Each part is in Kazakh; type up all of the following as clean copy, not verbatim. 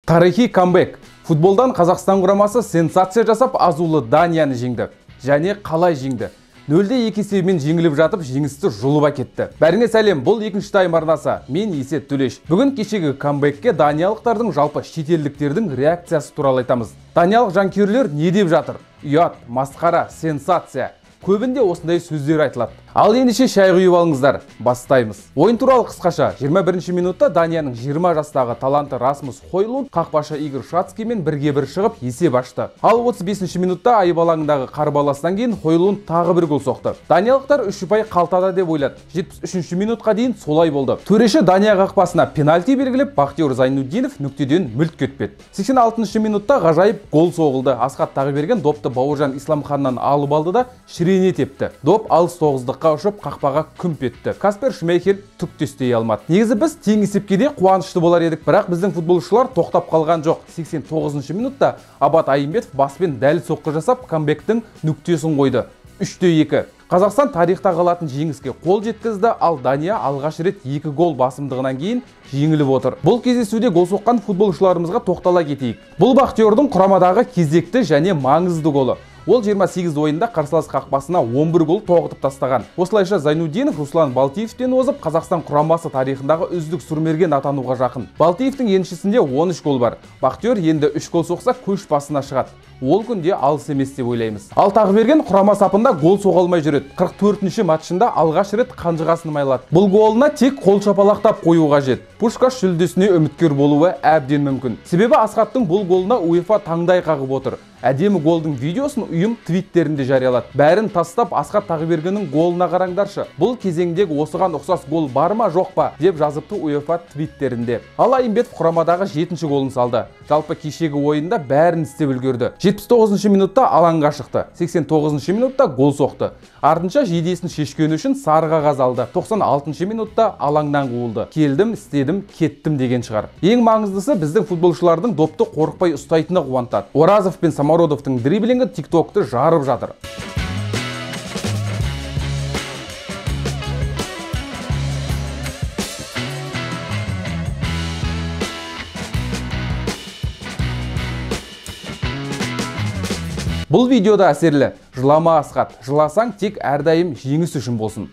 Тарихи камбэк. Футболдан Қазақстан құрамасы сенсация жасап, азулы Данияны жеңді. Және қалай жеңді? 0-2 есебімен жеңіліп жатып, жеңісті жұлып әкетті. Бәріңе сәлем, бұл екінші тайм арнасы. Мен Есет Төлеш. Бүгін кешегі камбэкке даниялықтардың, жалпы шетелдіктердің реакциясы туралы айтамыз. Даниялық жанкүйерлер не деп жатыр? Ұят, масқара, сенсация. Көбінде осындай сөздер айтылады. Ал ендеше шай құйып алыңыздар, бастаймыз. Ойын туралы қысқаша. 21 минутта Данияның 20 жастағы таланты Расмус Хойлунд қақпашы Игорь Шацкиймен бірге-бір шығып есеп ашты. Ал 35 минутта айып алаңындағы қарбаластан кейін Хойлунд тағы бір гол соқты. Даниялықтар 3 ұпай қалтада деп ойлады. 73 минутқа дейін солай болды. Төреші Дания қақпасына пенальти белгілеп, Бақтиёр Зайнутдинов нүктеден мүлт кетпеді. 86 минутта ғажайып гол соғылды. Асхат Тағыберген допты Бауыржан Исламханнан алып алды да шірене тепті. Доп алыс тоғыздыққа ұшып, қақпаға күмп етті. Каспер Шмейхель түк те істей алмады. Негізі біз тең есепке де қуанышты болар едік, бірақ біздің футболшылар тоқтап қалған жоқ. 89 минутта Абат Айымбетов баспен дәл соққы жасап, камбэктің нүктесін қойды. 3-2. Қазақстан тарихта қалатын жеңіске қол жеткізді, ал Дания алғаш рет 2 гол басымдығынан кейін жеңіліп отыр. Бұл кездесуде гол соққан футболшыларымызға тоқтала кетейік. Бұл Бақтиёрдің құрамадағы кезекті және маңызды голы. Ол 28 ойында қарсылас қақпасына 11 гол тоғытып тастаған. Осылайша Зайнутдинов Руслан Балтиевтен озып, Қазақстан құрамасы тарихындағы үздік сұрмерген атануға жақын. Балтиевтің еншісінде 13 гол бар. Бақтиёр енді 3 гол соқса көш басына шығады. Ол күнде алыс емес деп ойлаймыз. Ал Тағыберген құрама сапында гол соға алмай жүреді. 44-ші матчында алғаш рет қанжығасын майлады. Бұл голына тек қол шапалақтап қою қажет. Пушкаш жүлдесіне үміткер болуы әбден мүмкін. Себебі Асхаттың бұл голына УЕФА таңдай қағып отыр. Әдемі голдың видеосын ұйым твиттерінде жариялады. Бәрін тастап Асхат Тағыбергеннің голына қараңдаршы. Бұл кезеңдегі осыған ұқсас гол бар ма, жоқ па деп жазыпты УЕФА твиттерінде. Ал Айымбетов құрамадағы 7-ші голын салды. Жалпы кешегі ойында бәрін істеп үлгерді. 79 минутта алаңға шықты. 89 минутта гол соқты. Артынша жейдесін шешкені үшін сары қағаз алды. 96 минутта алаңнан қуылды. Келдім, істедім, кеттім деген шығар. Ең маңыздысы біздің футболшылардың допты қорықпай ұстайтыны қуантады. Оразов пен Самородовтың дриблингі TikTok'ты жарып жатыр. Бұл видеода әсерлі. Жылама, Асхат. Жыласаң тек әрдайым жеңіс үшін болсын.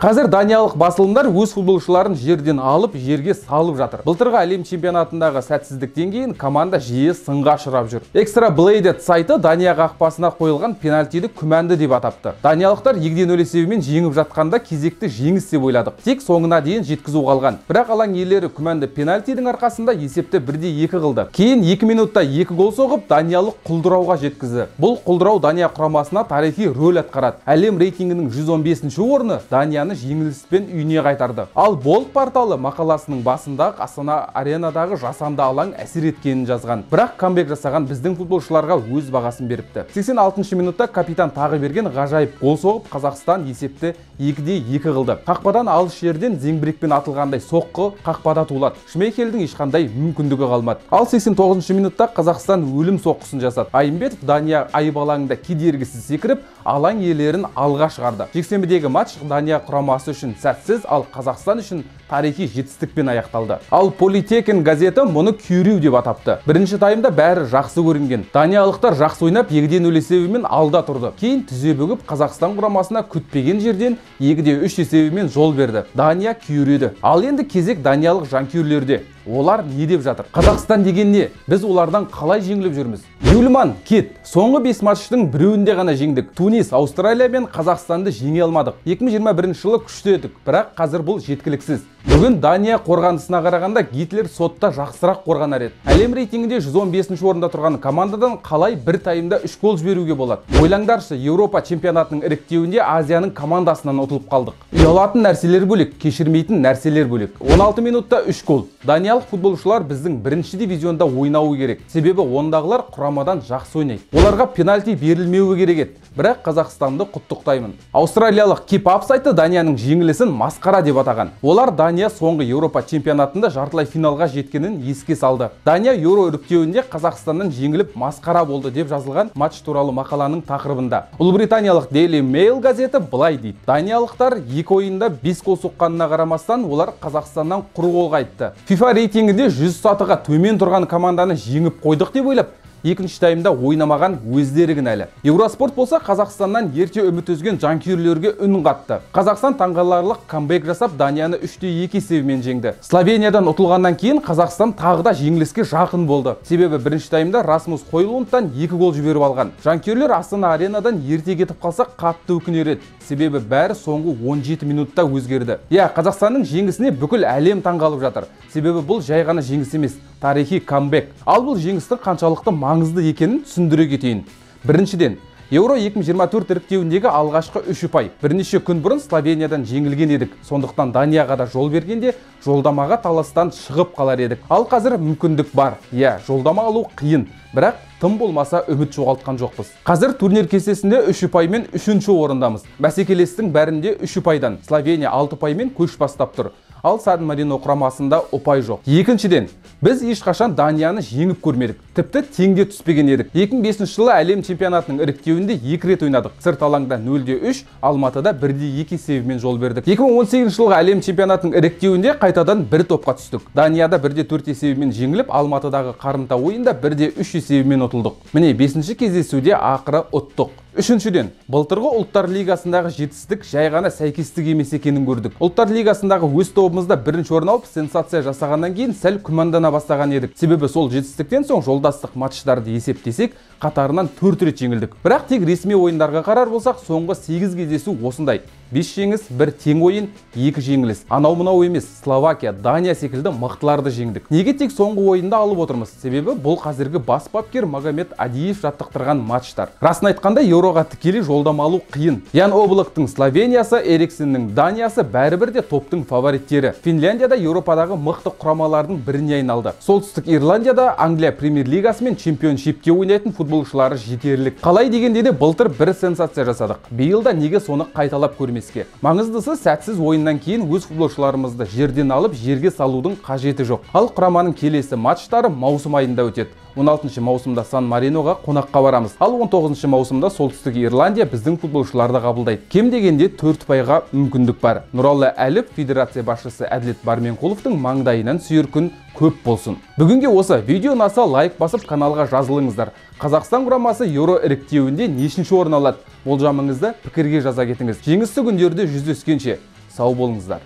Қазір даниялық басылымдар өз футболшыларын жерден алып, жерге салып жатыр. Былтырғы әлем чемпионатындағы сәтсіздіктен кейін команда жиі сынға ұшырап жүр. Экстра Блейдед сайты Дания қақпасына қойылған пенальтиді күмәнді деп атапты. Даниялықтар 2-0 есебімен жеңіп жатқанда кезекті жеңіс деп ойладық. Тек соңына дейін жеткізу қалған. Бірақ алаң иелері күмәнді пенальтидің арқасында есепті 1-2 қылды. Кейін 2 минутта 2 гол соғып, даниялық құлдырауға жеткізді. Бұл құлдырау Дания құрамасына тарихи рөл атқарады. Әлем рейтингінің 115-ші орны Данияны жеңіліспен үйіне қайтарды. Ал Болт порталы мақаласының басында Астана аренадағы жасанды алаң әсер еткенін жазған. Бірақ камбэк жасаған біздің футболшыларға өз бағасын беріпті. 86 минутта капитан Тағыберген ғажайып гол соғып, Қазақстан есепті 2-2 қылды. Қақпадан алыс жерден зеңбірекпен атылғандай соққы қақпада тулады. Шмейхельдің ешқандай мүмкіндігі қалмады. Ал 89 минутта Қазақстан өлім соққысын жасады. Айымбетов Дания айып алаңында кедергісіз секіріп, алаң иелерін алға шығарды. Жексенбідегі матч Дания құрамасы үшін сәтсіз, ал Қазақстан үшін тарихи жетістікпен аяқталды. Ал Политекен газеті мұны күйреу деп атапты. Бірінші таймда бәрі жақсы көрінген. Даниялықтар жақсы ойнап 2-0 есебімен алда тұрды. Кейін тізе бүгіп Қазақстан құрамасына күтпеген жерден 2-3 есебімен жол берді. Дания күйреді. Ал енді кезек даниялық жанкүйерлерде. Олар не деп жатыр? Қазақстан деген не? Біз олардан қалай жеңіліп жүрміз? Юльман, кет. Соңғы 5 матчтың біреуінде ғана жеңдік. Тунис, Аустралия мен Қазақстанды жеңе алмадық. 2021 жылы күшті едік, бірақ қазір бұл жеткіліксіз. Бүгін Дания қорғанысына қарағанда Гитлер сотта жақсырақ қорғанар еді. Әлем рейтингінде 115 орында тұрған командадан қалай бір таймда 3 гол жіберуге болады? Ойлаңдаршы, Еуропа чемпионатының іріктеуінде Азияның командасынан ұтылып қалдық. Ұялатын нәрселер бөлек, кешірмейтін нәрселер бөлек. 16 минутта 3 гол. Даниялық Даниялық футболшылар біздің бірінші дивизионда ойнауы керек. Себебі ондағылар құрамадан жақсы ойнайды. Оларға пенальти берілмеуі керек еді. Бірақ Қазақстанды құттықтаймын. Аустралиялық Keep Up сайты Данияның жеңілісін масқара деп атаған. Олар Дания соңғы Еуропа чемпионатында жартылай финалға жеткенін еске салды. Дания Еуро іріктеуінде Қазақстаннан жеңіліп масқара болды деп жазылған матч туралы мақаланың тақырыбында. Ұлыбританиялық Daily Mail газеті былай дейді. Даниялықтар екі ойында 5 гол соққанына қарамастан, олар Қазақстаннан құр қол қайтты. FIFA рейтингінде 100 сатыға төмен тұрған команданы жеңіп қойдық деп ойлап, екінші таймда ойнамаған өздері кінәлі. Евроспорт болса Қазақстаннан ерте үміт үзген жанкүйерлерге үн қатты. Қазақстан таңғаларлық камбэк жасап, Данияны 3-2 есебімен жеңді. Словениядан ұтылғаннан кейін Қазақстан тағы да жеңіліске жақын болды. Себебі бірінші таймда Расмус Хойлундтан 2 гол жіберіп алған. Жанкүйерлер Астана аренадан ерте кетіп қалса қатты өкінер еді. Себебі бәрі соңғы 17 минутта өзгерді. Иә, Қазақстанның жеңісіне бүкіл әлем таңғалып жатыр. Себебі бұл жай ғана жеңіс емес, тарихи камбэк. Ал бұл жеңістің қаншалықты маңызды екенін түсіндіре кетейін. Біріншіден, Еуро 2024 іріктеуіндегі алғашқы 3 ұпай. Бірнеше күн бұрын Словениядан жеңілген едік. Сондықтан Данияға да жол бергенде жолдамаға таластан шығып қалар едік. Ал қазір мүмкіндік бар. Иә, жолдама алу қиын, бірақ тым болмаса үміт жоғалтқан жоқпыз. Қазір турнир кестесінде 3 ұпаймен 3-ші орындамыз. Бәсекелестің бәрінде 3 ұпайдан. Словения 6 ұпаймен көш бастап тұр. Ал Сан Марино құрамасында ұпай жоқ. Екіншіден, біз ешқашан Данияны жеңіп көрмедік. Тіпті теңде түспеген едік. 2005 жылы әлем чемпионатының іріктеуінде 2 рет ойнадық. Сырт алаңда 0-3, Алматыда 1-2 есебімен жол бердік. 2018 жылғы әлем чемпионатының іріктеуінде қайтадан бір топқа түстік. Данияда 1-4 есебімен жеңіліп, Алматыдағы қарымта ойында 1-3 есебімен ұтылдық. Міне 5-ші кездесуде ақыры ұттық. Үшіншіден, былтырғы Ұлттар Лигасындағы жетістік жай ғана сәйкестік емес екенін көрдік. Ұлттар Лигасындағы өз тобымызда бірінші орын алып, сенсация жасағаннан кейін сәл күмәндана бастаған едік. Себебі сол жетістіктен соң жолдастық матчтарды есептесек, қатарынан 4 рет жеңілдік. Бірақ тек ресми ойындарға қарар болсақ, соңғы 8 кездесу осындай. 5 жеңіс, 1 тең ойын, 2 жеңіліс. Анау мынау емес, Словакия, Дания секілді мықтыларды жеңдік. Неге тек соңғы ойында алып отырмыз? Себебі бұл қазіргі бас бапкер Магомед Адиев жаттықтырған матчтар. Расын айтқанда, Еуроға тікелей жолдама алу қиын. Ян Облактың Словениясы, Эриксеннің Даниясы бәрібір де топтың фавориттері. Финляндияда Еуропадағы мықты құрамалардың біріне айналды. Солтүстік Ирландияда Англия премьер-лигасы мен чемпионшипте ойнайтын футболшылары жетерлік. Қалай дегенде де былтыр бір сенсация жасадық. Биыл да неге соны қайталап көрмеске? Маңыздысы, сәтсіз ойыннан кейін өз футболшыларымызды жерден алып, жерге салудың қажеті жоқ. Ал құраманың келесі матчтары маусым айында өтеді. 16 маусымда Сан Мариноға қонаққа барамыз. Ал 19 маусымда Солтүстік Ирландия біздің футболшыларды қабылдайды. Кем дегенде 4 ұпайға мүмкіндік бар. Нұралы Әліп, федерация басшысы Әділет Барменқұловтың маңдайынан сүйер күн көп болсын. Бүгінге осы видео ұнаса лайк басып каналға жазылыңыздар. Қазақстан құрамасы Еуро іріктеуінде нешінші орын алады? Болжамыңызды пікірге жаза кетіңіз. Жеңісті күндерде жүздескенше сау болыңыздар.